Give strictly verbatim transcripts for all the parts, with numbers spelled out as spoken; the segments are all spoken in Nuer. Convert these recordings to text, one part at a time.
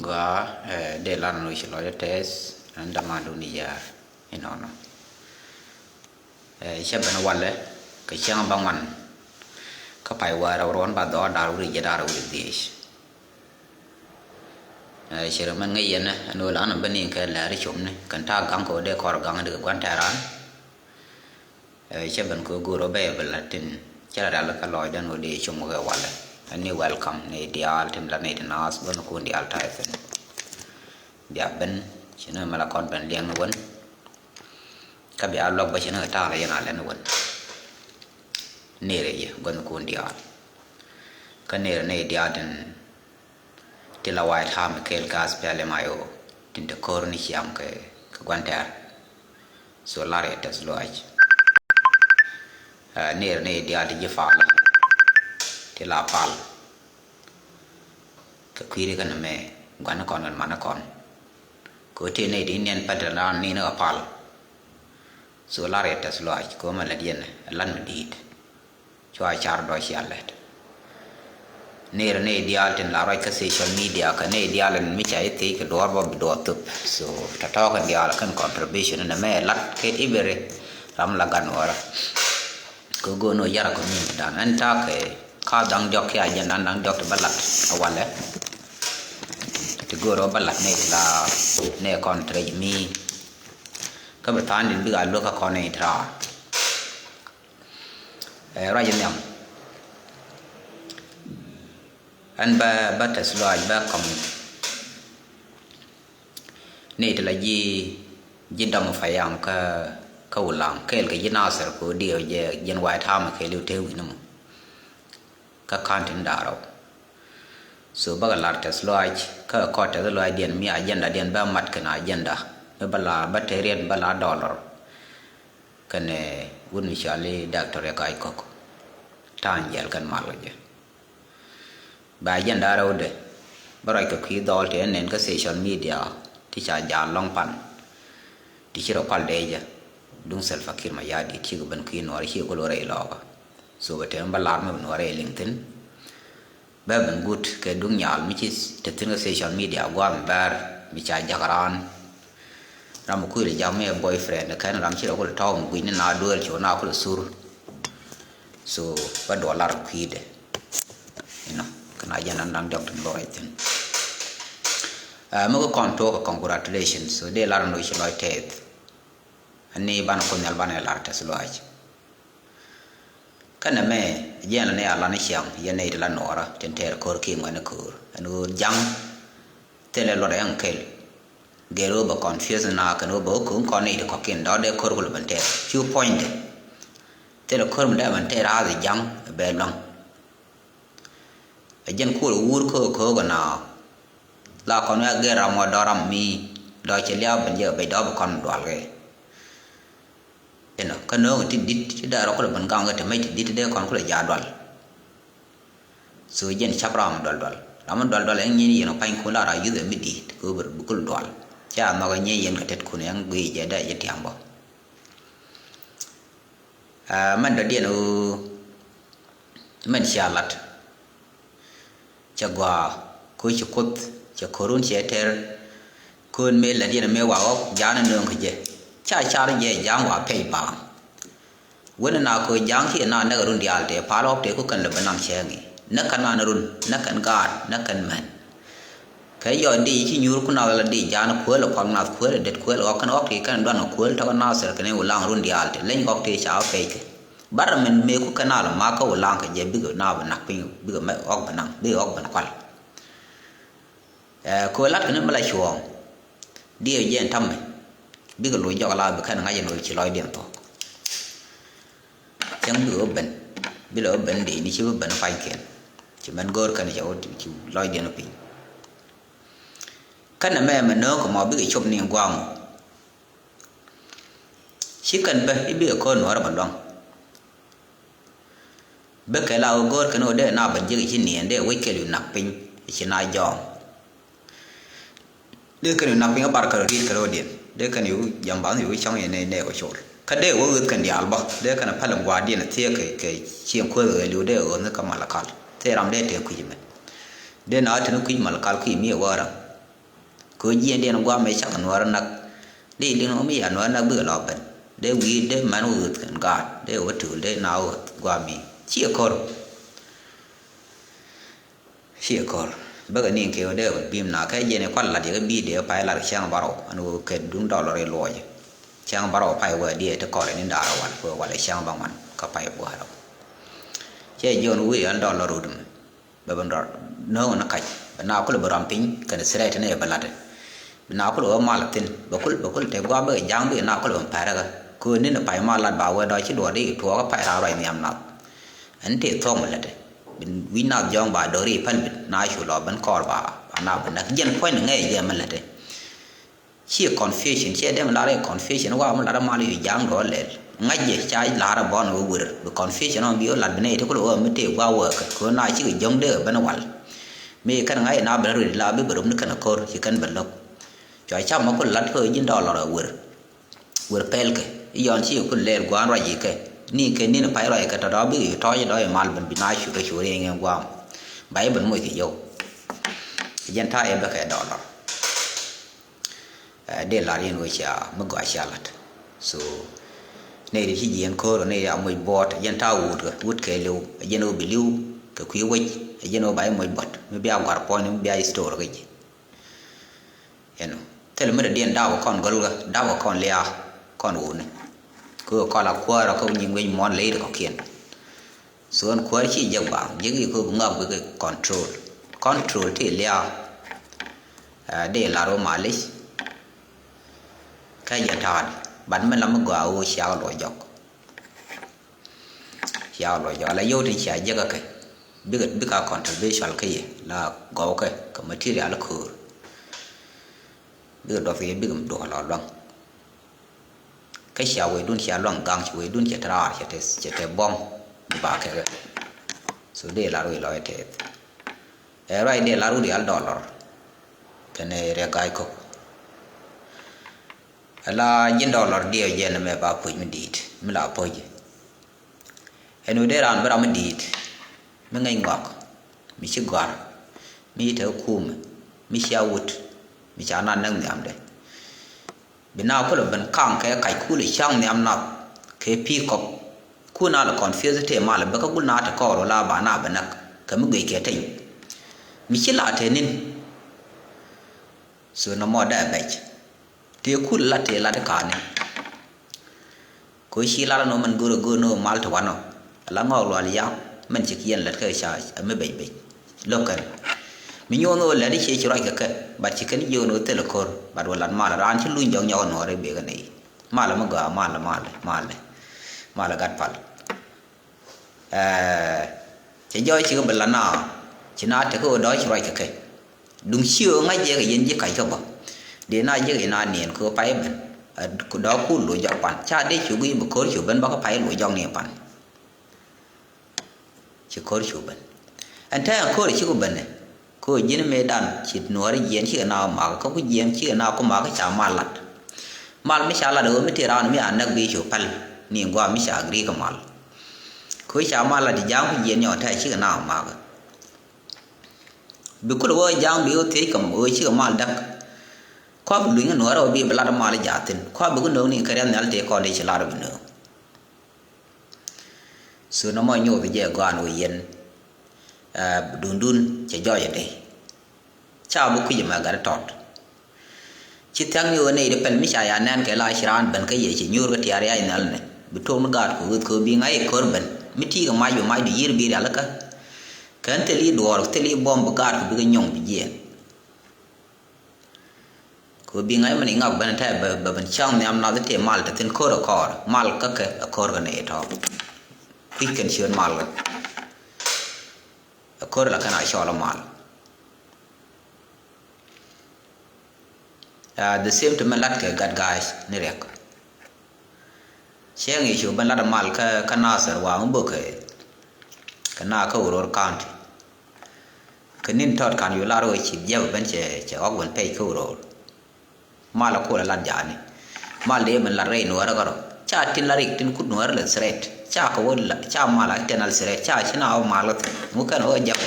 Gɔaa, eh, dee lar ni wec lɔcdä tɛth, ɛn dämandun i̱ yär inɔnɔ. Eh, cä ben walɛ kɛ cäŋ bäŋuan kä pay wäär rɛw ruɔ̱n ba dhɔaar da̱r wi̱cdɛ jiɛn da̱r wi̱cdɛ dhieec. Eh, cɛ rɛ mɛn ŋäc yɛn ɛn ɣöö la ɛn bä niŋ kɛ lɛr i̱ comni kɛn ta̱a̱ gaŋ kɛ ɣöö dee kɔr gaŋ dikɛ gua̱n tɛ̈ran. Eh, cä ben kɛ go̱o̱r ɔ bɛ bɛ la tin cä la rial kä lɔcdä ni wä dee cum kɛ walɛ. Ɛn ni welcome ni diaal tin la ni ti naath bä ni kun diaal ta̱a̱ thin. Bia ben ci ni mɛ la kɔn ben liɛŋ ni wän. Kä bia luɔk bä ci ni kɛ ta̱a̱ la yɛn a lɛ ni wän. Nirɛ yɛ bä ni kun diaal. Kä nirɛ ni diaal tin ti la White Army kɛɛl kä SPLM-IO tin te ko̱r ni ciaŋ kɛ, kɛ gua̱n tɛ̈r. So lar yɛ tɛth lɔaac. Eh, nirɛ ni diaal ti ji̱ pal ti la pal kɛ kui̱ri kɛn mɛ gua̱n kɔn kɛn man kɔn. Kɛ ɣöö ti ni di niɛn pɛt raan ni ni kɛ pal. So lar yɛ tɛth lɔaac kɛ ɣöö mɛ lät yɛn ɛ lat mi di̱i̱t. Cua car dɔ̱ cia lɛt. Nirɛ ni diaal tin la ruac kä social media kɛ ni diaal in mi ca i̱ thiec kɛ duɔ̱ɔ̱r bä bi duɔ̱ɔ̱r thöp. So tɔ̱tɔ̱ kɛn diaal kɛn contribution in ɛmɛ lat kɛ i̱ beri ram la gan wärä. Kɛ go̱o̱n ɔ yara community dan ɛn ta̱a̱ kɛ ka da̱ŋ diɔ̱k kiɛ agenda da̱ŋ diɔ̱k ti bä lat a walɛ. Ti go̱o̱r ɔ bä lat ni ti la ni kɔn ti rɛc mi. Kä bi tha̱a̱ŋ dit bik a luäk kä kɔn ni ti raar. Eh, ruac in nhiam. Ɛn bä, bä tɛth lɔaac bä kɔm. Ni ti la ji̱, ji̱ dam Payam kä, kä Ulaŋ kɛɛl kɛ ji̱ Nasir kɛ ɣöö diɛw jɛ jiɛn White Army kɛɛliw te wi̱n mɔ. Kä ka̱n tin da̱ŋ rɛw. So bä kɛ lar tɛth lɔaac kä kɔt tɛth lɔaacdiɛn mi agenda diɛn bä mat kɛn agenda mi bä la bä te riɛt bä la dollar. Kɛnɛ wut mi cɔal i̱ Doctor Riek Gai Kok. Ta̱a̱ in jiɛl kɛn mal kɛ jɛ. Bɛ agenda rɛwdɛ bä ruac kɛ kui̱ dhɔl ti ɛn nɛn kä social media ti ca ja̱a̱n lɔ̱ŋ pan. Ti ci rɔ pal dee jɛ duŋ Salva Kiir Mayardit cikɛ ben kui̱ nuɔɔri cikɛ kul rɛy lɔɔkä. So bɛ te mi bä lar mi bɛ nuɔɔri liŋ thi̱n. Bɛ ben gut kɛ duŋ nyal mi ci te thi̱n kä social media gua̱a̱th mi bɛr mi ca ja̱k raan. Ram mi kui̱ lɛ ja̱k mi ɛ boyfriend kɛn ram ci rɔ kul tɔ̱w mi gui̱c ni na duel ci wä na kul sur. So bä duɔl lar kui̱dɛ. Inɔ kɛn agenda da̱ŋ diɔ̱k tin lɔc thi̱n. Ɛ mi kä kɔn tuɔɔk kɛ congratulations. So dee lar ni wec lɔc tɛth. Ani banɛ Kuoth Nhial banɛ lar tɛth lɔaac. Kä nɛmɛ jiɛn la ni a lan ciaŋ yɛn nɛy ti la nuɔɔrä tin tɛɛr ko̱r kiɛ ŋuɛ̈tni ko̱r ɛn ɣöö ja̱ŋ thilɛ luɔt ɛŋ kɛl. Gɛr ɣöö bɛ confuse na kɛn ɣöö bɛ ɣöö ko̱o̱ŋ kɔn nɛy ti kɔ̱kiɛn dɔ̱k dee ko̱r kulɛ ben tɛɛr. Cu puɔ̱nydɛ thilɛ ko̱r mi dee ben tɛɛr a dhi ja̱ŋ bɛ lua̱ŋ. Ɛ jɛn kuɔl wur ko̱o̱k ko̱o̱k na la kɔn wä gɛr ram wä dɔ̱r ram mi dɔ̱ cɛ liaw ben jɛ bɛ dɔ̱ bɛ kɔn dual kɛ. Inɔ kä no̱o̱ŋ ti di̱t ti dee rɔ kulɛ ben gaŋ kɛ ti mec ti di̱t ti dee kɔn kulɛ ja̱ dual. So jɛn cap ram dual dual ram dual dual ɛn nyin yɛn ɔ pa̱nykun la ra yuth ɛ mi di̱i̱t kɛ ɣöö bi kul dual. Ca nhɔk ɛ nyin yɛn kɛ tetkun ɛn guiy jɛ dee jɛ tia̱a̱ŋ bä. Ɛ mɛn dɔ̱diɛn ɣöö mɛn cia lat. Cɛ gɔaa ko̱ ci Kuoth cɛ ko̱run cɛ tɛr. Ko̱n mëë lät yɛn mëë wa ɣɔk ja̱a̱n nööŋ kɛ jɛ ca car jɛ ja̱a̱n wa pɛy baaŋ. Wen na ko̱ ja̱a̱n kiɛ na näk run diaal tëë pal ɣɔk tëë ku kɛn lɛ bä nam cɛɛŋ i̱ näk kɛn man run näk kɛn gaat näk kɛn män. Kɛ yɔ di ci nyuur ku nath la di ja̱a̱n kuäl ɛ kɔn nath kuäl ɛ det kuäl ɣɔk kɛn ɣɔk ti kɛn duan ɛ kuäl tɔk ɛ Nasir kɛn ɛ Ulaŋ run diaal ti leny ɣɔk ti ca ɣɔk pɛc kɛ. Barɛ min mëë ku kɛn al ma kä Ulaŋ kɛ jɛ bikɛ na bɛ nak piny bikɛ mɛ ɣɔk bɛ naŋ bikɛ ɣɔk bɛ naŋ kual. Ɛ kɛ lat kɛn mi la cuɔ̱ɔ̱ŋ. Diɛ jɛ ɛn ta̱mɛ bikɛ loc jɔk la bi kɛn ŋa̱c ɛn ɣöö ci lɔcdiɛn thuɔ̱k. Cäŋ bikɛ ɣöö ben bi lɛ ɣöö ben dee ni ci bi ben pa̱nykiɛn. Ci mɛn go̱o̱r kɛn cɛ ɣöö ci lɔcdiɛn ɣöö piny. Kɛn ɛmɛ mɛ nööŋ kɛ mɔ bikɛ cop ni gua̱a̱ŋ. Ci kɛn bä i̱ bikɛ ko̱r nuɔ̱ɔ̱rä bä lua̱ŋ. Bä kɛ la ɣöö go̱o̱r kɛn ɣöö dee na bä jiäk i̱ ci niɛn dee wec kɛl i̱ nak piny i̱ ci na jɔɔŋ. Dee kɛn i̱ nak piny kä bar kɛ rɔ ri̱t kɛ rɔ̱diɛn dee kɛn i̱ wi̱c jam bath i̱ wi̱c cäŋ i̱ nɛy nɛy kɛ col. Kä dee wä ɣöth kɛn diaal bä, dee kɛn päl in gua̱a̱r diɛn a thiee kɛ, kɛ cieŋ kuäth ɣɛɛliw dee ɣöth ni kä Malakal. Thil ram dee tëë kui̱c mɛn. Dee na te ni kui̱c Malakal kui̱c mi ɛ wä ram. Kɛ ɣöö jiɛn diɛn gua̱a̱r mɛ cak nuäär nak. Dee liŋ ɣöö mi ya nuäär nak bikɛ lɔ ben. Dee wi̱i̱ dee mɛn wä ɣöth kɛn gaat, dee wä tuul dee na wä ɣöth gua̱a̱r mi. Ciɛ ko̱r. Ciɛ ko̱r. Bäkɛ niŋ kɛ wä dee wä bim na kɛ jɛn i̱ kual lat yɛ kɛ bi̱i̱ dee pay lat cäŋ barɔw. Ɛn wä kɛ duŋ dɔlɔr i̱ luɔc. Cäŋ barɔw pay wä diɛ ti kɔl ni da̱rä wal kɛ wal cäŋ ba ŋuan kä pay gua̱a̱rä. Cɛ jiɔn wi̱i̱ ɛn dɔlɔr rut mi. Bɛ ben rɔr no̱o̱ŋ ni kac. Bɛ na kulɛ bɛ rɔm piny kɛn threat ni bɛ lat. Bɛ na kulɛ wä mal thin. Bɛ kul, bɛ kul te gua̱a̱ bɛ ja̱a̱ŋ bɛ na kulɛ bɛ pɛrɛ kɛ. Kɛ wä ni ni pay mal lat ba wä dɔ̱ ci duɔ̱ɔ̱r di tuɔɔk pay raa ruac nhiam nath. Ɛn tëë thuɔ̱k mi lätdɛ. Wi̱c nath jɔ̱ɔ̱ŋ ba do̱ri päl bin na cu lɔ ben kɔɔr ba, ba na ben näk. Jɛn puɔ̱ny ni ŋäc jɛ mi lätdɛ. Ciɛ confusion, ciɛ dee mi lar i̱ confusion, wa mi lar i̱ mal i̱ ja̱a̱ŋ dɔ̱ lɛl. Ŋa̱c jɛ ca lar i̱ bɔn wä wër. Bi confusion ɔn bi wä lat bi nɛy ti kulɛ wä mi tëë gua̱a̱ wä kä. Kɛ wä na cikɛ jɔ̱ŋ dee ben wal. Mi kɛn ŋa̱c na ben ri la bi bi rom ni kɛn a ko̱r, ci kɛn ben lo̱k. Cua cam mi kulɛ lat kä ji̱n dɔlɔr a wër. Wër pɛlkɛ i̱ yɔn ci kul lɛɛr gua̱a̱n ruac ikɛ ni kɛ ni̱n pay ruac ikɛ tɔ̱ dɔ̱ bikɛ tɔ̱ɔ̱c dɔ̱ imal ben bi na cu kɛ cu riɛŋ in gua̱a̱m. Ba i̱ ben moc kɛ yio̱w. Jɛn ta̱a̱ i̱ bɛ kɛ dɔlɔr. Ɛ, dee lar yɛn wee cia mi gɔaa cia lat. So nɛy ti ci jiɛɛn ko̱o̱r nɛy ti a moc buɔɔt jɛn ta̱a̱ wut kɛ wut kɛ liw. Jɛn wee bi liw kɛ kui̱ wec. Jɛn wee ba i̱ moc buɔt mi bia gua̱r puɔ̱ny mi bia i̱ story kɛ ji̱. Ɛnɔ thil mi dɔ̱diɛn dap kɔn gɔl ɣä dap kɔn lia̱a̱ kɔn wuni. Kɛ ɣöö kɔn la kuäärä kä nyin wec muɔ̱ɔ̱n ley ti kɔ̱kiɛn. So ɛn kuäär ci jek baŋ jek i̱ kɛ bi ŋɔak bikɛ control. Control ti lia̱a̱. Ɛ, dee lar wä malic. Kä jɛ ta̱a̱d bat mi la mi gɔaa ɣöö ciakä luɔc jɔk. Cia lɔ jɔl a yio̱w tin cia jek a kɛ bikɛ bikɛ a contribution kä yɛ la gɔw kɛ kɛ material ko̱o̱r. Bikɛ duɔth yɛ bikɛ duɔth lɔ luaŋ. Kä cia wecdun cia luaŋ gaŋ ci wecdun cɛ te raar cɛ te cɛ te buɔ̱m. Ba kɛ kɛ so dee lar wi̱i̱ lɔ yɛ tɛth. Ɛ ruac dee lar wi̱i̱ diaal dɔlɔr kɛnɛ rɛ ga̱a̱c kɔk. Ala ji̱n dɔlɔr diɛw jɛn ɛmɛ ba puc mi di̱i̱t mi la puc. Ɛn ɣöö dee raan bi ram mi di̱i̱t mi ŋäc ŋɔak mi ci gɔ̱a̱r mi ci te kumɛ mi cia wut mi ca na näk nhiamdɛ. Bi na kulɛ ben kaŋ kɛ kac kulɛ ca̱ŋ nhiam nath kɛ pi̱i̱ kɔp. Kun a lɛ confuse tëë malɛ bä kä gul na te kɔɔr wala ba na bɛ näk kɛ mi guic kɛ teny. Mi ci la te ni̱n. So nɔmɔ dee bɛc. Tëë kul la tëë la di ka̱a̱ni. Ko ci la la nɔ mɛn go̱r go̱r nɔ mal ti wanɔ. La ŋɔɔk lual ya̱a̱ mɛn ci kiɛn lät kä ca mi bec bec. Lo̱k kɛn mi nyuɔn ɣöö lät i̱ cie ci ruac kɛ kɛ. Bat ci kɛn jiök ni ɣöö thilɛ ko̱r bat wä lat mal raan ci luny jɔk nyɔk nuɔɔri bek kɛ nɛy. Mal mi gɔaa mal mal mal mal gat pal. Ɛɛ cɛ jɔɔc cikɛ bi la na ci na tekɛ ɣöö dɔ̱ɔ̱c ci ruac kɛ kɛ. Duŋ ci ɣöö ŋa̱c jɛ kɛ yɛn ji̱ kac kä bä. Dee na jɛ kɛ yɛn a niɛn kɛ ɣöö pay ben. Ɛ dɔ̱ɔ̱k kul lo̱c jɔk pan ca dee cu guiy bi ko̱r cu ben bä kä pay lo̱c jɔk ni pan. Ci ko̱r cu ben ɛn tɛ̈ɛ̈n ko̱r ci ku ben ɛ. Kɛ ɣöö ji̱n mëëdan ci nuɔ̱ɔ̱ri jiɛɛn cikɛ na mak kä ku jiɛɛn cikɛ na ku mak kä ca mal lat. Mal mi ca lat ɛ ɣöö mi tëë raan mi a näk bi cu päl ni gua̱a̱ mi ca gri kɛ mal. Kɛ ɣöö ca mal lat ja̱a̱ŋ ku jiɛɛn nyɔɔn tɛ̈ɛ̈ cikɛ na mak. Bi kulɛ wä ja̱a̱ŋ bi wä thiec kɛ ɣöö cikɛ mal däk. Kua̱ bi luny kɛ nuɔ̱ɔ̱rä wä bi bi lat mal ja̱a̱ thi̱n kua̱ bi kɛ no̱o̱ŋ ni kɛ riath nhial tëë kɔn dee ci lat bi no̱o̱ŋ. So nɔmɔ nyoth jɛ gɔaan wä yɛn. Ɛ dundun cɛ jɔɔc ɛ dee. Ca bi kui̱c ɛmɛ gat tɔt. Ci thia̱ŋ ni ɣöö nɛy di pɛl mi ca ya nɛn kɛ la ci raan ben kä yɛ ci nyuur kä tiaar yac nhial nɛ bi tuɔɔk ni gaat kɛ ɣöth kɛ ɣöö bi ŋa̱c ɛ ko̱r ben mi ti̱i̱ kɛ mac bi mac di yiër bi rialikä. Kɛn thil i̱ duɔɔr thil i̱ buɔ̱m bi gaat kɛ bikɛ nyɔŋ bi jiɛɛn. Kɛ ɣöö bi ŋa̱c mɛn i̱ ŋak ben tɛ̈ bɛ ben cäŋ nhiam nath i̱ tëë mal te thi̱n ko̱r ɛ kɔɔr mal kä kɛ ɛ ko̱r kɛ nɛy tɔ̱. Kui̱c kɛn ciöt mal kɛ ɛ ko̱r la kɛn a cɔl ɛ mal. The same to mɛn lat kɛ gat ga̱a̱c ni riɛk. Cieŋ i̱ cu ben lat mal kä kä Nasir waŋ bök kɛ kɛ na kä Uror County. Kɛ ni̱n tɔt kan yu lar wee ci jiɛp ben cɛ cɛ ɣɔk ben pɛc kä Uror. Mal a kol a lat jaani mal dee ben lat rɛy nuɔɔrä kä rɔ. Ca tin la rik tin kut nuäär lɛ threat. Ca kɛ wä la, ca mal a tɛn al threat. Ca ci na wä mal kä threat. Ŋu kɛn wä jap.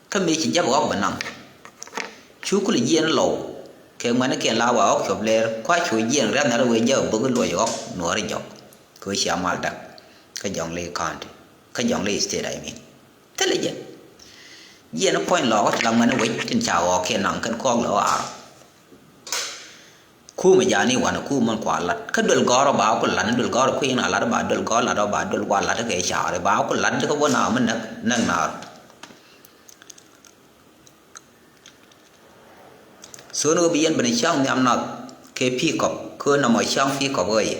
Kä mi ci jap ɣɔk bɛ naŋ. Cu kul jiɛn lɔw. Kɛ ŋuɛn kiɛn la wa ɣɔk cuɔp lɛɛr. Kua cu jiɛn riath na rɛ wee jap bäk luɔc ɣɔk nuäär jɔk. Kɛ wä cia mal dak. Kä Jonglei County. Kä Jonglei State, I mean. Thilɛ jɛ. Jiɛn puɔ̱ny lɔɔk ti la ŋuɛn wec tin ca ɣɔɔk kiɛ naŋ kɛn kɔɔk lɛ ɣɔaa rɔ. Kumɛ jani wanɛ kumɛ kua lat. Kä duel gɔɔrɔ ba ku lat, duel gɔɔrɔ kui̱n a lat ba duel gɔɔr lat ba duel kua lat kɛ caari ba ku lat kä wä na mi näk näk naar. Thon ɣöö bi yɛn ben cäŋ nhiam nath kɛ pi̱i̱ kɔp kä nɔmɔ cäŋ pi̱i̱ kɔp ɣöö yɛ.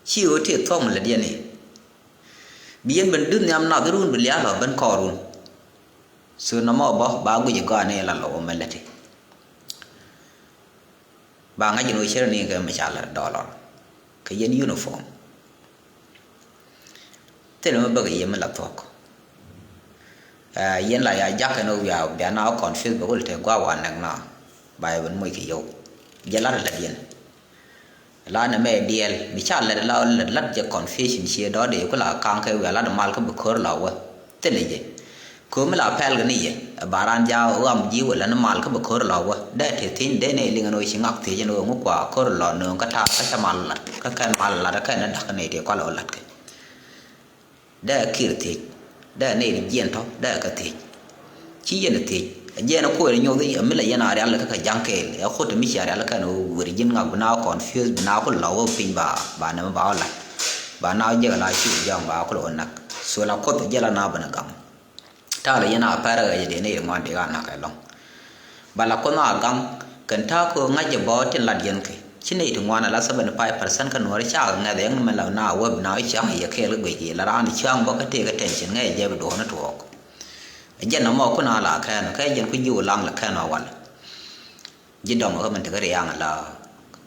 Ci ɣöö tëë thuɔ̱k mi lät yɛn i̱ bi yɛn ben duth nhiam nath run bi lia̱a̱ lɔ ben kɔɔrun. So nɔmɔ bä ba guic gɔaa ni la lɔ wä mɛ lät i̱ ba ŋa̱c in wä cär ni kɛ mɛ ca lät dɔlɔr kɛ yɛn uniform. Thilɛ mi bäkɛ yiem mi la thuɔ̱k. Ɛ, yɛn la ya jakä ni wiaa bia na wä confuse bä wul te gua̱a̱ wa nɛk na. Ba yɛ ben moc kɛ yio̱w. Jɛ lat lat yɛn. La nɛ mɛ diɛl mi ca lɛt la lɛt lat jɛ confusion ciɛ dɔ̱diɛ ku la ka̱ŋ kɛ wiaa lat mal kä bi ko̱r la wä. Thilɛ jɛ. Kömi la pɛl kɛ ni yɛ ɛ ba ran jaak ɣam ji̱ wä lɛ ni mal kä bi ko̱r lɔ wä dee te thi̱n dee nɛ liŋ ɛn ɣöö ci ŋak thiec ɛn ɣöö ŋu kua ko̱r lɔ nööŋ kä ta̱a̱ kä cä mal lat kä kɛn mal lat kä kɛn ni da̱k kä nɛy tëë kua lɔ lat kɛ. Dee kir thiec dee nɛy ti jiɛn tɔ̱ dee kɛ thiec. Ci yɛn thiec ɛ jiɛn ɛ kuëër nyoth i̱ ɛ mi la yɛn a rial kä kɛ ja̱ŋ kɛɛl ɛ kut ɛ mi cia rial kɛn ɣöö wër ji̱n ŋak bi na confuse bi na ku lɔ wä piny ba ba nɛmɛ ba wä lat ba na wä jiɛk ɛ la ci jɔ̱ɔ̱ŋ ba ku lɔ wä nak. So la kuoth ɛ jiɛl a na ben ɛ gaŋ. Ta̱a̱ lɛ yɛn a pɛr ɛ ɣɛc dee nɛy ti ŋuan dee ka nak ɛlɔ̱ŋ. Ba la kuoth a gaŋ kɛn ta̱a̱ kɛ ɣöö ŋa̱c jɛ bɔɔt tin lat yɛn kɛ ci nɛy ti ŋuan a la seventy five percent kä nuɔ̱ɔ̱ri cakɛ ŋɛth ɛŋ mɛn la na wä bi na wä ciaŋ yɛ kɛɛl kä guic yɛ la raan ti ciaŋ bä kä tëëk attention ŋɛc jɛ bi duɔ̱ɔ̱n tuɔɔk. Ɛ jɛn nɔmɔ kun a la kɛn kɛ jɛn ku ji̱ wä laŋ la kɛn a wal. Ji̱ dɔŋ kä mɛn tekä riaŋ la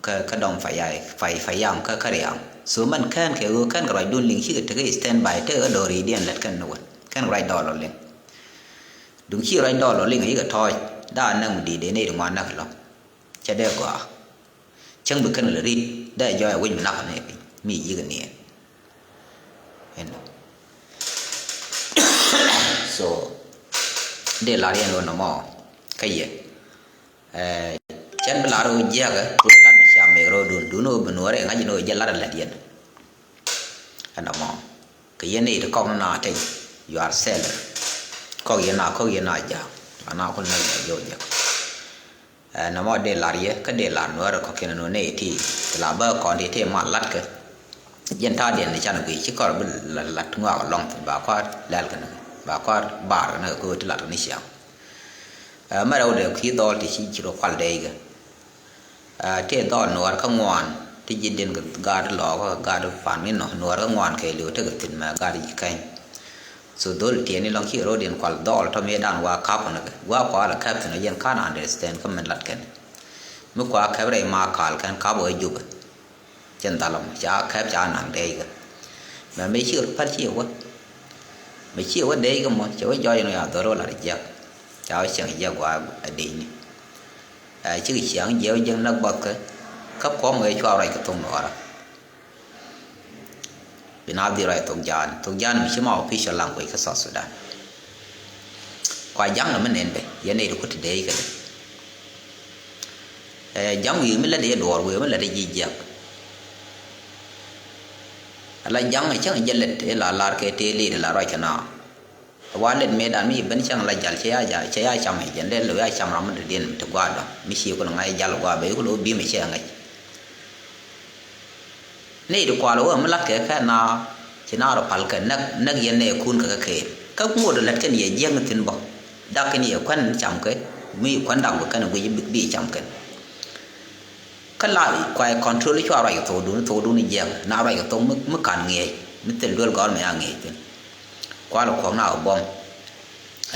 kä kä dɔŋ fayay fay fayaŋ kä kä riaŋ. So mɛn kɛn kɛ ɣöö kɛn kɛ ruacdun liŋ cikɛ tekä stand by tekä dɔɔridiɛn lät kɛn ni wän kɛn kɛ ruac dɔɔl ɔ liŋ. Duŋ ci ruac dɔɔl ɔ liŋ a yikɛ tɔɔc daa näk mi di̱i̱t dee nɛy ti ŋuan näk lɔ. Cɛ dee gɔaa cäŋ bi kɛn lɛ ri̱t dee jɔɔc a wi̱c mi nak kɛ nɛy piny mi yikɛ niɛɛn. Ɛn so dee lar yɛn ɣöö nɔmɔ kä yɛ. Cɛn bi lar ɣöö jiäkä ku lat bi cam mɛk ro̱o̱dun dun ɣöö bi nuɔ̱ɔ̱rɛ ŋa̱c ni ɣöö jɛ lar ɛ lät yɛn. Ɛn nɔmɔ kɛ yɛn nɛy ti kɔk ni na teny yuar sɛl kɔk yɛn na kɔk yɛn na ja̱a̱k ana kul na ja̱a̱k jɔw jɛk. Nɔmɔ dee lar yɛ kä dee lar nuɔ̱ɔ̱rɛ kɔk kɛn ni ɣöö nɛy ti ti la bä kɔn ti ti mal latkɛ. Yɛn ta̱a̱diɛn ni can guic ci kɔr bi la lat ŋɔak lɔŋ ba kɔr lɛl kɛn ba kɔr bar kɛn kɛ ko̱o̱t ti lat kɛn ciaŋ. Mɛ rɛw dee kui̱ dhɔɔl ti ci ci rɔ kual dee ikɛ. Tëë dhɔɔl nuɔɔr kä ŋuan ti ji̱ diɛn kɛ gaat lɔɔkä kɛ gaat pan mi nɔ nuɔɔr kä ŋuan kɛ liw tekɛ thi̱n mɛ gaat ji̱ kɛny. So dhol tiɛni lɔŋ ci rɔ diɛn kual dhɔɔl tɔ mi dan wa kap kɛn kɛ wa kual kap thi̱n yɛn kan understand kä min lat kɛn. Mi kua kɛp rɛy ma kal kɛn kap wä jupɛ. Cɛn dhal ɔmɔ ca kɛp ca naŋ dɛɛc kɛ. Mɛ mëë ci kɛ päl ci wä. Mɛ ci wä dɛɛc kɛ mɔ cɛ wä jɔɔc ni ya dhɔr wä lat jiɛk. Ca wä cieŋ jiɛk wa a dɛɛc ni. Ɛ cikɛ ciaŋ jiɛk jiɛk näk bɔth kɛ kä kuɔm kɛ cua ruac kɛ thok nuɔɔrä. Bi na dhil ruac thok jaan thok jaan mi ci ma official language kä South Sudan. Kua ja̱ŋ ni mi nɛn bɛ yɛn nɛy ti kut ti dɛɛc kɛ. Ɛ ja̱ŋ wi̱i̱ mi lät i̱ duɔɔr wi̱i̱ mi lät i̱ ji̱ jiäk. Ala ja̱ŋ i̱ cäŋ jɛ lät i̱ la lar kɛ tëë lëët i̱ la ruac kɛ na. Wa lät mëëdan mi ben cäŋ la jal cɛ ya ja cɛ ya cam i̱ jɛn lät lo ya cam ram mi dɔ̱diɛn mi ti gua̱a̱r dɔ̱ŋ mi ci kul ŋa̱c jal gua̱a̱r bɛ i̱ kul ɣöö bi̱i̱ mi cɛ ŋäc. Nɛy ti kual wä mi latkɛ kɛ na ci na rɔ pal kɛ näk näk yɛn nɛ kun kɛ kɛ kɛɛl kä ŋot lät kɛn yɛ jiäk ni thi̱n bä. Dak kɛn yɛ kuän cam kɛ mi kuän dak bä kɛn guic bi cam kɛn. Kä la kuay control cua ruac kɛ thokdun thokdun jiäk na ruac kɛ thok mi kan ŋiɛc mi thil duel gɔl mɛ a ŋiɛc thi̱n. Kual kuɔk na kɛ buɔm.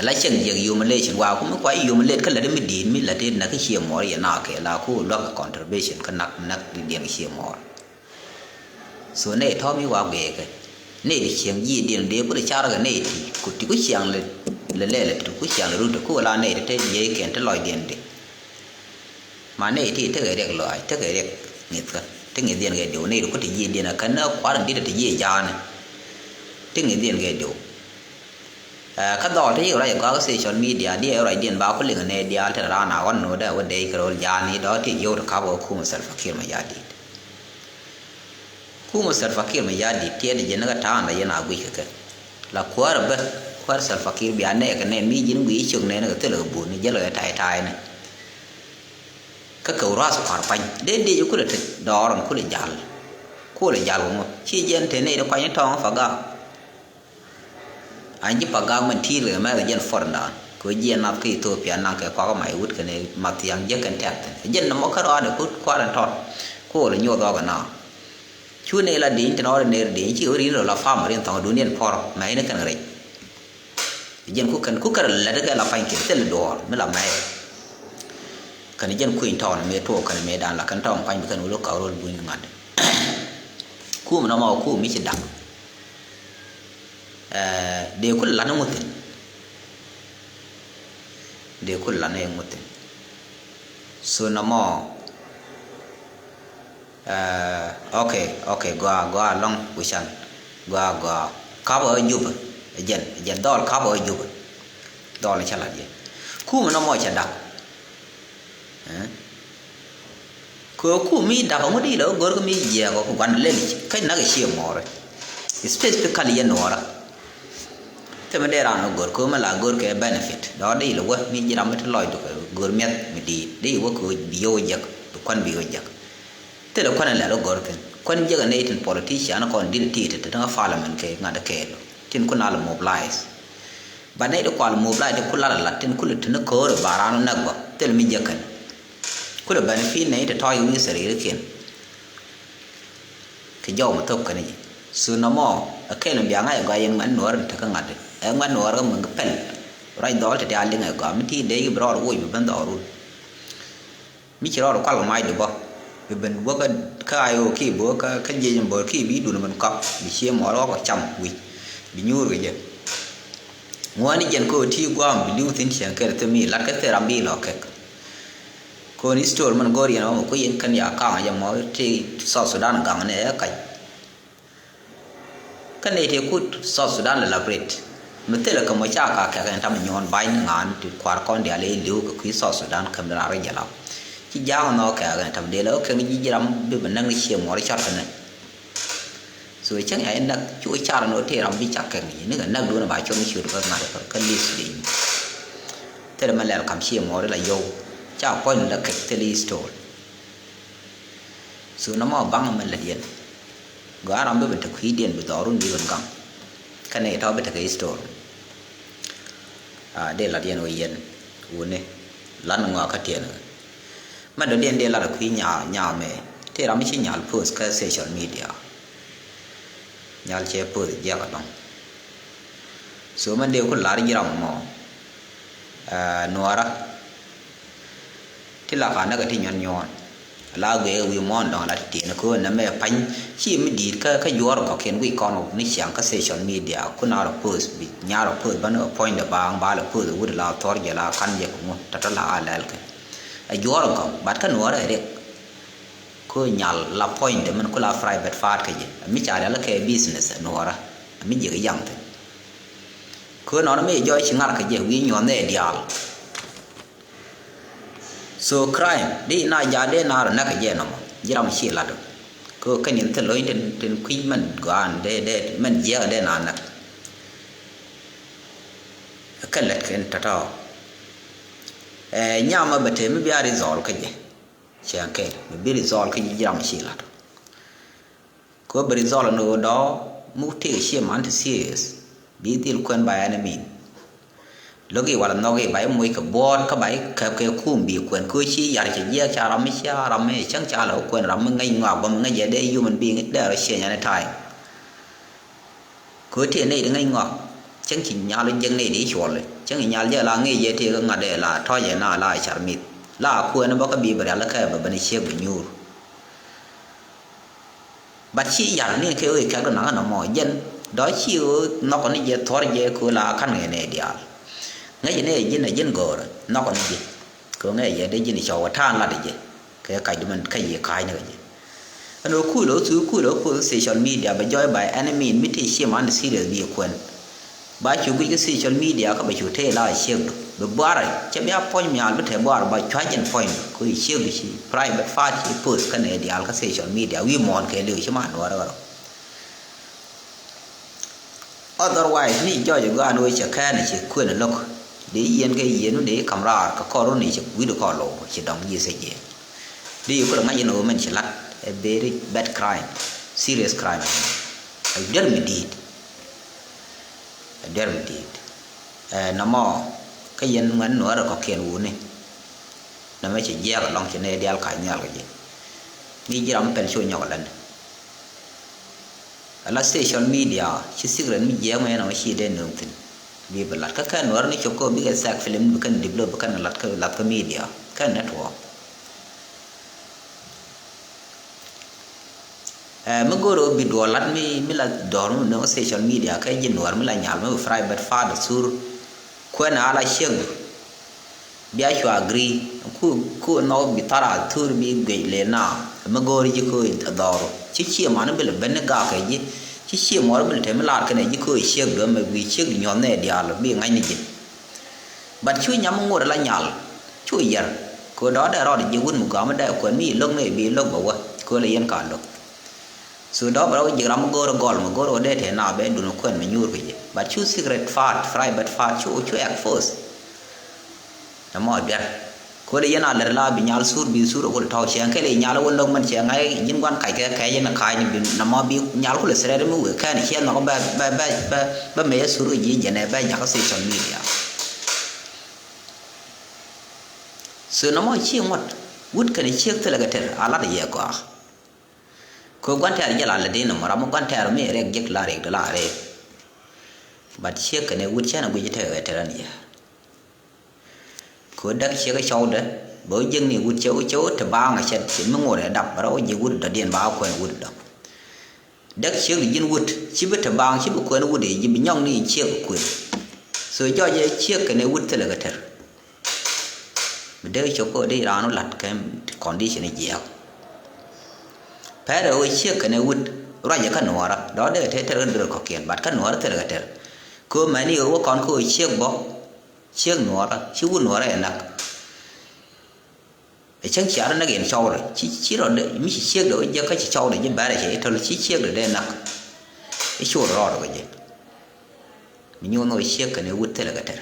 La cieŋ jiäk humiliation waa ku mi kua humiliate kä lät mi di̱i̱t mi lät i̱ näk kä cie muɔɔr yɛ na kɛ la ku luäk kɛ contribution kä nak nak diɛn cie muɔɔr. So nɛy tɔ̱ mi wa guɛɛkɛ nɛy ti cieŋ ji̱ diɛn dee ku ti car kɛ nɛy ti ku ti ku ciaŋ lɛ lɛ lɛ ti ku ciaŋ lɛ rut ku la nɛy ti te jiɛc kɛn ti lɔc diɛn di. Ma nɛy ti tekɛ riɛk lɔaac tekɛ riɛk. Ŋi̱thkä ti ŋi̱thiɛn kɛ diw ni ri ku ti ji̱ diɛn ɛ kän ni kua̱r in di̱t ti ji̱ ja̱a̱ni. Ti ŋi̱thiɛn kɛ diw. Ɛ, kä dhɔl ti yik ruac ɛ gɔaa kä social media diɛ ruacdiɛn ba ku liŋ nɛ diaal ti raan a ɣɔn nodɛ wä dee kɛ ro̱l ja̱a̱ni dɔ̱ ti yio̱w ti ka̱p ɛ kumɛ Salva Kiir Mayardit. Kumɛ Salva Kiir Mayardit tiɛt ji̱n kä ta̱a̱n la yɛn a guic kɛ kɛ. La kuäär ɛ bä, kuäär Salva Kiir bia nɛɛkɛ nɛn mi ji̱n guic cök nɛn kɛ thilɛ kɛ bun ni jälɛ kɛ tay tay ni. Kä kɛ wurath kua̱r pa̱ny dee dee kulɛ te dɔɔr ɛn kulɛ jal. Kulɛ jal wä ŋɔ ci jɛn te nɛy ti kuany tɔŋ pa gak. An ji̱ pa gak mɛn ti̱i̱l kɛ mɛth jɛn fɔr dan kɛ jiɛn nath kä Ethiopia naŋ kɛ kuak ma iwut kɛn ma thiaŋ jek kɛn tɛk thin jɛn nɔmɔ kä rɔɔdɛ kut kua̱r ɛn tɔt. Kulɛ nyoth ɔk ɛn na cu nɛy la di̱i̱n tin ɔɔdɛ ner di̱i̱n ci ɣä ri̱n rɔ la pam rin thɔŋ duundiɛn pɔr mɛ in kɛn rɛc. Jɛn ku kɛn ku kɛn lɛt kɛ la pa̱ny kɛ thil duɔɔr mi la mɛy. Kɛn jɛn kui̱ny tɔɔn mëë tuɔɔk kɛn mëë dan la kɛn tɔɔn pa̱ny bi kɛn wul kä rol buny ŋa̱t. Kum nɔmɔ kum mi ci da̱k. Ɛɛ, dee ku lan ŋuthin. Dee ku lan ŋuthin. So nɔmɔ. Ɛɛ, ok, ok, gɔaa, gɔaa lɔŋ wi̱can. Gɔaa, gɔaa. Kapä ɛ Jubɛ. Ɛ jɛn, ɛ jɛn dhɔl kapä ɛ Jubɛ. Dhɔl cä lat jɛ. Kumɛ nɔmɔ cɛ dak. Ɛɛ. Kɛ kum mi dak ŋut ilɛ wä gör kä mi jiɛɛk ɔ kɛ gua̱n lɛl i̱ kä nak ɛ cie mɔɔrɛ. Specifically yɛ nuɔɔrä. Thimɛ dee raan wä gör kɛ wä mɛ la gör kɛ benefit. Dɔɔr dee ilɛ wä mi ji̱ ram mi ti lɔcdu kɛ gör miɛth mi di̱i̱t. Dee iwä kɛ wä bi yio̱w jek, bi kuan bi wä jek. Thilɛ kuan in lɛl wä gör thi̱n. Kuan jek in nɛy tin politician kɔn di̱t ti ti ti ti ŋa parliament kɛ ŋa̱t kɛɛl. Tin kun al mobilize. Ba nɛy ti kual mobilize ti ku lat a lat tin kulɛ ti ni ko̱o̱r ba raan wä näk bä. Thilɛ mi jek kɛn. Kulɛ benefit nɛy ti tɔ̱ iwi̱i̱ sɛri̱rikiɛn. Kɛ jɔw mi thop kɛn ji̱. Su nɔmɔ ɛ kɛl in bia ŋa̱c ɛ gɔaa yɛn ŋuɛ̈t nuɔɔr in tekä ŋa̱t. Ɛ ŋuɛ̈t nuɔɔr kä mi ŋä pɛl. Ruac dhɔl ti ti a liŋ ɛ gɔaa mi ti dee ji̱ bi rɔɔd woc bi ben dhɔɔrun. Mi ci rɔɔd kual kɛ mac di bä. Bi ben bä kä, kä I O ki bä kä, kä jiec in bä ki bi dun ben kɔk bi cie mɔɔr ɣɔk cam wi̱c. Bi nyuur kɛ jɛ. Ŋuani jɛn kä ti guam bi liu thin cieŋ kɛl thim mi lat kä thil ram bi lɔ kɛk. Kɔn history man gɔr yɛn ɔmɔ ku yɛn kɛn ya kaŋ jɛ mɔ ti South Sudan gaŋ ni ɛ kac. Kä nɛy tëë kut South Sudan lɛ lap ret mi thilɛ kɛ mɔ ca ka kɛk ɛn tam nyuɔ̱ɔ̱n ba̱ny ni ŋa̱a̱n ti kua̱r kɔn diaal i̱ li̱w kɛ kui̱ South Sudan käm di ran rɔ jɛ lap. Ci ja̱a̱ŋ nhɔk kɛk ɛn tam dee lɛ ɣä kɛn ji̱ ji̱ ram bi bɛ näk ni cie muɔr cɔt kɛnɛ. So cäŋ ya in näk cu car ni ɣä tëë ram bi cak kɛk ni ni kɛ näk duun ba cuɔ̱ŋ ciöt kä ŋa̱t kä list di. Thilɛ mɛ lɛl kam cie muɔr ila yio̱w ca puɔ̱ny ni lɛ kɛk thilɛ history. So nɔmɔ baŋ mɛ lät yɛn. Gɔaa ram bi ben te kui̱diɛn bi dhɔrun bi ben gaŋ. Kɛnɛ tɔ bi tekɛ history. A dee lat yɛn wä yɛn wuni lan ŋɔa kä tiɛn. Mɛ dɔ̱diɛn dee lat kui̱ nyaa nyaa mɛ. Ti ram ci nyal post kä social media. Nyal cɛ post jiɛk alɔŋ. So mɛ dee ku lar ji̱ ram mɔ. Ɛɛ, nuɔɔrä. Ti la ka näk ɛ ti nyuɔn nyuɔn. La guiɛ wi̱i̱ muɔ̱ɔ̱n dɔ̱ŋ la ti tiɛɛni köön nɛ mɛ pa̱ny. Ci mi di̱i̱t kä, kä juɔ̱ɔ̱r kɔ̱kiɛn wi̱i̱ kɔn wä ni ciaŋ kä social media. Kun a rɔ post bi, nya rɔ post bä ni ɛ puɔ̱nydɛ baaŋ ba lɛ post wut la thuɔ̱r jɛ la ka̱n jɛ kɛ ŋu tɔ̱tɔ̱ la a lɛl kɛ. Ɛ juɔ̱ɔ̱r kɔ̱ŋ, but kä nuɔɔrä ɛ riɛk. Kä nyal la puɔ̱nydɛ min ku la private part kä jɛ. Mi ca rial kɛ business ɛ nuɔɔrä. Mi ji̱ kɛ yaŋ thi̱n. Kä nɔnɔ mi jɔɔc ci ŋa̱r kɛ jɛ wi̱i̱ nyuɔ̱n ɛ diaal. So crime di na ja dee na rɔ näk jɛ nɔmɔ ji̱ ram ci lat. Kɛ kɛ nin thil lo̱ny tin, tin kui̱ mɛn gɔaan dee, dee mɛn jiɛk dee na näk. Kɛ lät kɛn tɔ̱tɔ̱. Ɛ nyam mɛ bɛ te mi bia result kä jɛ. Cɛ kɛ mi bi result kä ji̱ ram ci lat. Kɛ bi result ni ɣöö dɔ̱ mi tëëk cie man ti serious. Bi dhil kuɛn ba ɛn min. Lo̱k i̱ wal nhɔk i̱ ba i̱ moc kɛ buɔ̱ɔ̱t kä ba i̱ käp kɛ kum bi kuɛn kɛ ɣöö ci yar cɛ jiɛɛk ca ram mi cia ram mi cäŋ ca lɛ wä kuɛn ram mi ŋäc ŋɔak bä mi ŋäc jɛ dee human being dee rɔ change any time. Kɛ ɣöö tëë nɛy di ŋäc ŋɔak cäŋ ci nyal jiäk nɛy di cuɔl cäŋ ci nyal jɛ la ŋi̱i̱c jɛ tëë kä ŋa̱t dee la tɔ̱c ɛ na la car mith la kuɛn bä kä bi bɛ rial kä bɛ ben ciek bɛ nyuur. But ci yar ni kɛ ɣöö kɛk dɔ̱ naŋ nɔmɔ jɛn dɔ̱ ci ɣöö nhɔk ni jɛ thuɔ̱r jɛ kɛ ɣöö la ka̱n ŋɛ nɛ diaal. Ŋäc ni ɛ ji̱n ɛ ji̱n go̱o̱rä nhɔk ni jɛ kɛ ɣöö ŋäc jɛ dee ji̱n cɔw ɛ ta̱a̱n lat jɛ kɛ kac dumen kä yi ka̱a̱c ni kɛ jɛ. Ɛn ɣöö kulɛ ɣöö thuk kulɛ ɣöö poth social media bɛ jɔɔc by any means mi tëë cie man serious bi kuɛn. Ba cu guic kä social media kä bɛ cu tëë la ciekdu bi buarɛ cɛ bia puɔ̱ny mial bi te buarɛ ba cua̱c in puɔ̱ny kɛ ɣöö ciekdu ci private part ci poth kä nɛy diaal kä social media wi̱i̱ muɔ̱ɔ̱n kɛɛliw ci man nuɔɔrɛ ɣärɔ. Otherwise ni jɔc ɛ gɔaa ni wee cɛ kɛn ɛ ci kuën ɛ lo̱k. Dee yieen kɛ yieen wä dee kam raar kɛ kɔr wä ni ci wi̱cdu kɔr lo̱w ci dɔ̱ŋ ji̱ thec jiɛn. Dee yi kulɛ ŋa̱c in ɣöö mɛn ci la̱t ɛ very bad crime, serious crime. Ɛ duer mi di̱i̱t. Ɛ duer mi di̱i̱t. Ɛ nɔmɔ kä yɛn ŋuɛn nuɔɔrɛ kɔ̱kiɛn wuni. Nɔmɔ ci jiɛɛk ɛlɔ̱ŋ ci nɛy diaal ka̱c nhial kɛ ji̱. Mi ji̱ ram mi pɛl cu nyɔk ɛlɛn. Ala social media ci secret mi jiɛɛk mɛ nɔmɔ ci dee nööŋ thi̱n. Bi bi lat kä kɛn nuɔr ni cop kä bikɛ thɛk film bi kɛn develop bi kɛn lat kä lat kä media kɛn network. Ɛ mi go̱o̱r ɣöö bi duɔɔr lat mi mi la dɔɔr mi nööŋ social media kɛ ji̱ nuɔr mi la nyal mi bi private part sur. Kuɛn a la ciek. Bia cua agree ku ku nhɔk bi thar a thur bi guic le na. Mi go̱o̱ri ji̱ köö dhɔru ci cie mani bi lɛ ben ni gak kɛ ji̱. Ci cie muɔr bi lɛ te mi lar kɛnɛ ji̱ köö ciek duɔ̱m mɛ bi ciek di nyuɔth nɛ diaal bi ŋa̱c ni ji̱. But cu nyam mi ŋot la nyal cu yɛr. Kɛ dɔ̱ dɛ rɔɔd ji̱ wut mi gɔam mi dɛ kuɛn mi lo̱k ni bi lo̱k bɛ wä kɛ lɛ yɛn ka lo̱k. So dɔ̱ bɛ rɔ ji̱ ram mi go̱o̱r gɔl mi go̱o̱r wä dee te na bɛ dun kuɛn mi nyuur kɛ ji̱. But cu secret part, private part cu cu expose. Nɛ mɔ biɛr. Kɛ wä dee yɛn a lɛr la bi nyal sur bi sur wä tɔ̱ cɛ kɛ lɛ nyal wä lo̱k mɛn cɛ ŋa̱c ji̱n guan kac kɛ kɛ yɛn ka̱c ni bi nɛ mɔ bi nyal kulɛ threat mi wee kɛn ciɛ nhɔk bɛ bɛ bɛ bɛ bɛ mɛ yɛ sur kɛ ji̱ jɛn ɛ bɛ jakä social media. So nɔmɔ ci ŋuɔ̱t wut kɛn ciek thilɛ kɛ tɛr a lat yɛ gɔaa. Kɛ gua̱n tɛɛr jɛ la lɛ di nɔmɔ ram mi gua̱n tɛɛr mi riɛk jek la riɛk di la riɛk. But ciek kɛn ɛ wut cɛn ɛ guic tɛk ɛ tɛr ɛn yɛ. Kɛ däk ciek cɔwdɛ bɛ wä jek ni wut cɛ wä cɛ wä te baaŋ ɛ cɛ mi ŋot ɛ dap rɛ wä jek wut dɔ̱diɛn ba kuɛn wut dɔ̱. Däk ciek di ji̱n wut ci bi te baaŋ ci bi kuɛn wut i̱ ji̱ bi nyɔk ni ciek kuën. So jɔc ɛ ciek kɛn ɛ wut thilɛ kɛ tɛr. Mi dee cok kä di raan wä la̱t kɛ condition jiɛɛk. Pɛrɛ wä ciek kɛn ɛ wut ruacɛ kä nuɔɔrä dɔ̱ dee te tɛr kä dörä kɔ̱kiɛn but kä nuɔɔrä thilɛ kɛ tɛr. Kɛ wä mɛni wä kɔn kä wä ciek bä ciek nuɔɔrä ci wut nuɔɔrä ɛ nak. Ɛ cäŋ ciaar näk yɛn cɔwdɛ ci ci rɔ dee mi ci ciekdɛ wä jiäk kä ci cɔwdɛ ji̱ bɛ̈rɛ cɛ i̱ töl ci ciekdɛ dee näk. I̱ cuɔl rɔɔdɛ kɛ jɛ. Mi nyuɔn wä ciek kɛn i̱ wut thilɛ kɛ tɛr.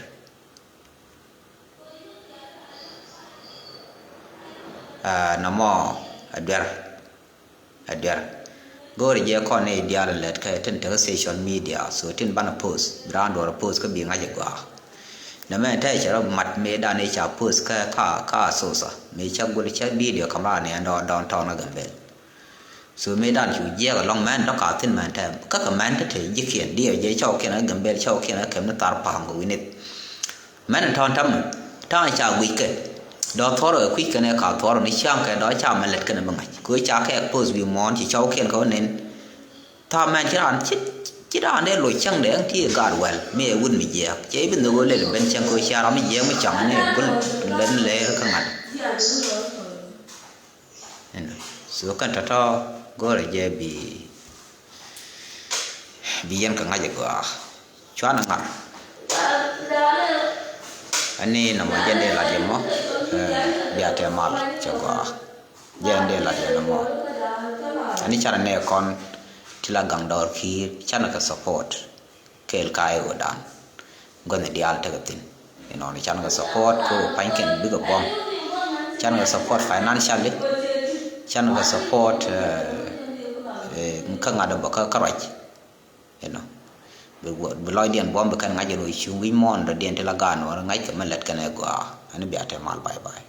Aa, nɔmɔ a duer. A duer. Go̱o̱ri jɛ kɔn ni diaal lɛt kɛ tin tekɛ social media so tin banɛ post bi raan duɔr post kä bi ŋa̱c ɛ gɔaa. Nɛ mɛ tɛ cɛ rɔ mat mëë dan i̱ ca post kä ka ka sosa mëë cä gul cä video kam raan ni ɛn dɔɔn dɔɔn tɔɔn kä Gambel. So mëë dan cu jiɛɛk ɛlɔŋ mɛn dɔ̱k ka thin mɛn tɛ kä kɛ mɛn te te ji̱kiɛn diɛ jɛ cɔwkiɛn kä Gambel cɔwkiɛn kä kɛm ni thar pa̱a̱m kɛ wi̱nith. Mɛn in tɔ̱ɔ̱n ta̱mɛ ta̱a̱ ca guic kɛ dɔ̱ thuɔ̱rɔ ɛ kui̱c kɛn ɛ ka thuɔ̱rɔ ni ciaŋ kɛ dɔ̱ ca mɛ lɛt kɛn ɛ bi ŋa̱c kɛ ca kɛ post bi muɔ̱ɔ̱n ci cɔwkiɛn kɛ wä nen. Tha̱a̱ mɛn ci raan ci ci raan dee loc cäŋ dee ɛŋ ti ɛ gaat wɛl mi ɛ wut mi jiɛɛk cɛ i̱ bi nhök ɣöö lɛl ben cäŋ kɛ cia ram mi jiɛɛk mi caŋ ni ɛ gul lɛn lɛɛr kä ŋa̱t. Ɛn so kɛn tɔ̱tɔ̱ go̱rɛ jɛ bi bi yɛn kɛ ŋa̱c ɛ gɔaa. Cuanɛ ŋa̱r. Ani nɔmɔ jɛn dee lat yɛ mɔ bia tɛ mal cɛ gɔaa. Jɛn dee lat yɛ nɔmɔ. Ani canɛ nɛ kɔn ti la gaŋ dɔɔr ki̱i̱r canɛ kɛ support. Kɛɛl ka i̱ ɣöö dan gua̱n diaal tekɛ thi̱n. Inɔni canɛ kɛ support ko pa̱nykiɛn bikɛ buɔ̱m. Canɛ kɛ support financially. Canɛ kɛ support kä ŋa̱t bä kä ruac. Inɔ bi lɔcdiɛn buɔ̱m bi kɛn ŋa̱c in wä cuŋ wi̱c muɔ̱ɔ̱n dɔ̱diɛn ti la gaan wä ŋa̱c kɛ mɛ lät kɛn ɛ gɔaa. Ani bia tɛ mal bye bye.